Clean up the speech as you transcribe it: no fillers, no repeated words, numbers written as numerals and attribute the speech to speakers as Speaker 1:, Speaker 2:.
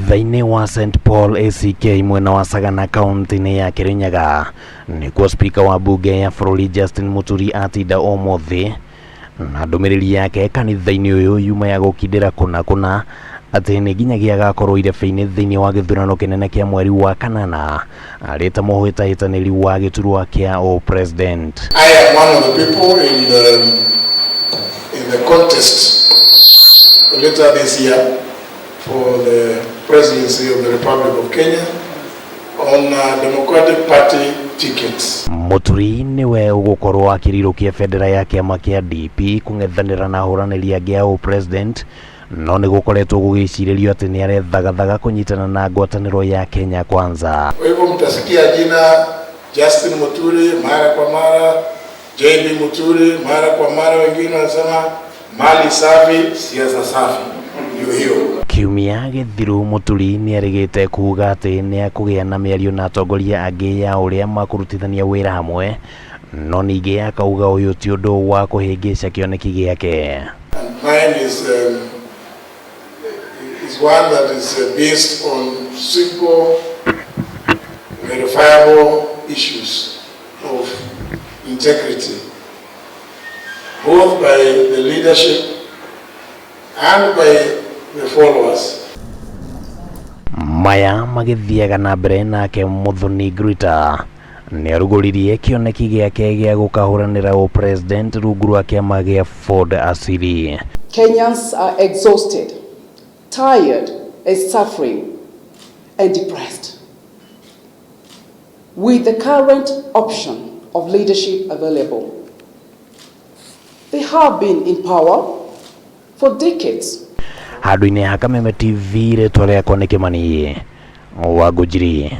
Speaker 1: Kanitha-inĩ wa St Paul ACK mwena wa Sagana kaunti-inĩ ya Kirinyaga nĩkuo spika wa mbunge ya bũrũri Justin Muturi atinda ũmũthĩ na ndũmĩrĩri yake kanitha-inĩ ũyũ yuma ya gũkindĩra kũna kũna atĩ nĩ nginyagia agakorwo irebe-inĩ thĩinĩ wa gĩthurano kĩnene kĩa mweri wa kanana arĩ ta mũhĩtahĩtanĩri wa gĩturwa kĩa ũ-president.
Speaker 2: I am one of the people in the contest later this year for the presidency of the Republic of Kenya on a Democratic Party tickets.
Speaker 1: Muturi nĩwe ũgũkorwo akĩrirũkia bendera ya kĩama kĩa DP kũng'ethanĩra na ahũranĩri angĩ a ũ-president no nĩ gũkoretwo gũgĩcirĩrio atĩ nĩ arethagathaga kũnyitana na ngwatanĩro ya Kenya Kwanza.
Speaker 2: Kwa hivyo mtasikia jina Justin Muturi mara kwa mara, JB Muturi mara kwa mara, wengine wanasema mali safi, siasa safi. Ndio hiyo.
Speaker 1: Kiumia gĩthiru Muturi nĩerĩgĩte kuga atĩ nĩekũgĩa na mĩario na atongoria angĩ ya ũrĩa makũrutithania wĩra hamwe no ningĩ akauga ũyũ ti ũndũ wa kũhĩngĩca kĩoneki gĩake.
Speaker 2: And mine is one that is based on simple, verifiable issues of integrity, both by the leadership and by the followers.
Speaker 1: Maya magĩthiaga na mbere nake Muthoni Grita nĩarugũririe kĩoneki gĩake gĩa gũkahũranĩra ũ-president rungu rwa kĩama gĩa Ford Asili.
Speaker 3: Kenyans are exhausted, tired, and suffering, and depressed. With the current option of leadership available, they have been in power for decades.
Speaker 1: Handũ-inĩ ha Kameme TV, rĩtwa rĩakwa nĩ Kĩmani wa Ngũnjiri.